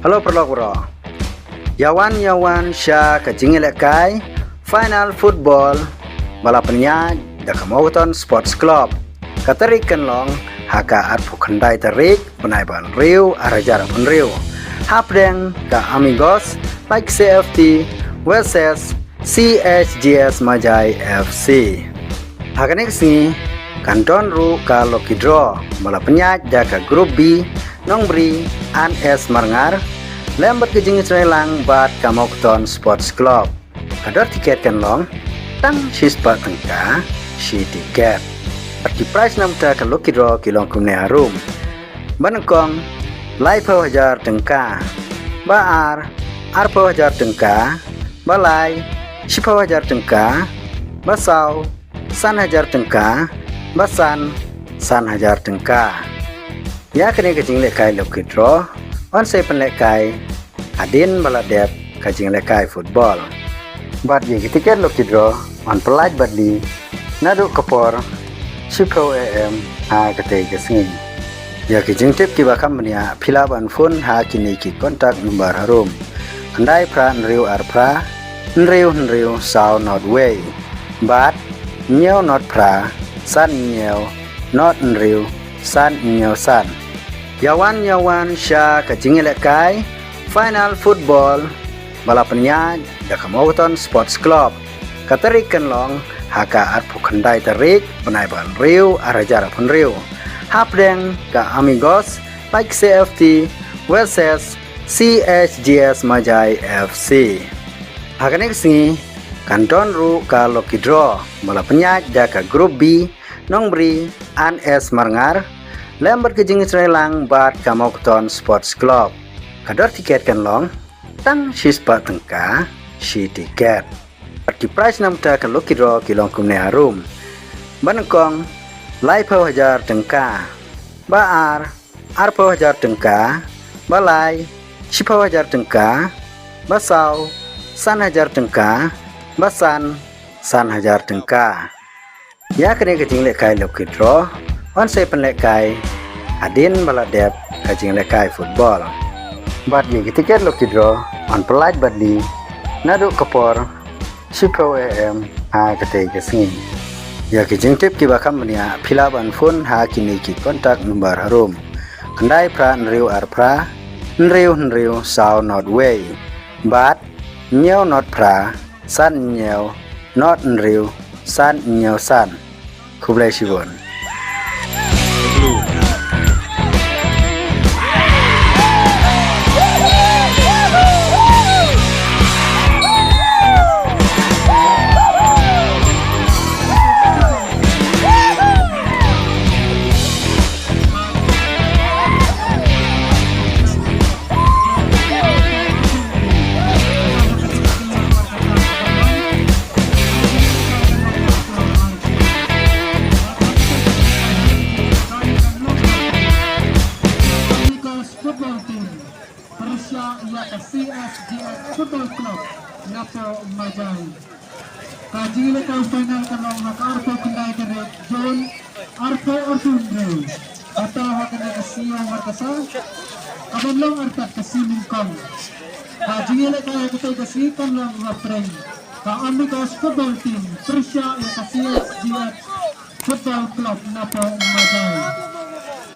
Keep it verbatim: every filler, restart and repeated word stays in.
Hello paralok baroh. Ïa wan ïa wan sha ka jingïalehkai final football ba la pynïaid da ka Mawkton Sports Club. Ka tarik kan long ha ka arphew khyndai tarik bnai ba hynriew ar hajar arphew hynriew. Hapdeng ka Amigos Bike C F T versus C H G S Majai F C. Ha kane ka sngi kan don ruh ka lucky draw ba la pynïaid da ka Group B, Nongbri, An S Marngar, lem bad ka jingïatreilang bad ka Mawkton Sports Club. Ka dor tiket kan long tang shispah tyngka shi tiket. Bad ki prize na bynta ka lucky draw ki long kumne harum. Ba nyngkong, laiphew hajar tyngka. Ba ar, arphew hajar tyngka. Ba lai, shiphew hajar tyngka. Ba saw, san hajar tyngka. Ba san, san hajar tyngka. Ïa kane ka jinglehkai lucky draw yn sa pynlehkai hadien ba la dep ka jinglehkai football. Bad ïa ki tiket lucky draw yn pyllait bad leit naduh ka por shiphew A M ha katei ka sngi. Ïa ki jingtip kiba kham bniah phi lah ban phone ha kine ki contact number harum: khyndai phra hynriew ar phra hynriew hynriew saw not wei bad hynñiew not phra san hynñiew not hynriew san hynñiew san. Ïa wan ïa wan sha ka jingïalehkai final football ba la pynïaid da ka Mawkton Sports Club. Ka tarik kan long ha ka arphew khyndai tarik bnai ba hynriew ar hajar arphew hynriew. Hapdeng ka Amigos Bike C F T versus C H G S Majai F C. Ha kane ka sngi kan don ruh ka lucky draw ba la pynïaid da ka Group B, Nongbri, An S Marngar, lem bad ka jingïatreilang bad ka Mawkton Sports Club. Ka dor tiket kan long tang shispah tyngka shi tiket. Bad ki prize na bynta ka lucky draw ki long kumne harum. Ba nyngkong, laiphew hajar tyngka. Ba ar, arphew hajar tyngka. Ba lai, shiphew hajar tyngka. Ba saw, san hajar tyngka. Ba san, san hajar tyngka. Ïa kane ka jinglehkai lucky draw yn sa pynlehkai hadien ba la dep ka jinglehkai football. Bad ïa ki tiket lucky draw yn pyllait bad leit naduh ka por shiphew A M ha katei ka sngi. Ïa ki jingtip kiba kham bniah phi lah ban phone ha kine ki contact number harum: khyndai phra hynriew ar phra hynriew hynriew saw not wei bad hynñiew not phra san hynñiew not hynriew san hynñiew san. Khublei shibun. Amigos Football Team, pyrshah ïa ka C S G S Football Club, napoh Majai. Ka jingïalehkai final ka long ha ka arphew khyndai tarik Jun arphew arphew hynriew. Kata ha kane ka sngi Markhasa, ka ban long artat ka sngi Nyngkong. Ka jingïalehkai ha katei ka sngi kan long ha pdeng ka Amigos Football Team pyrshah ïa ka C S G S Football Club napoh Majai.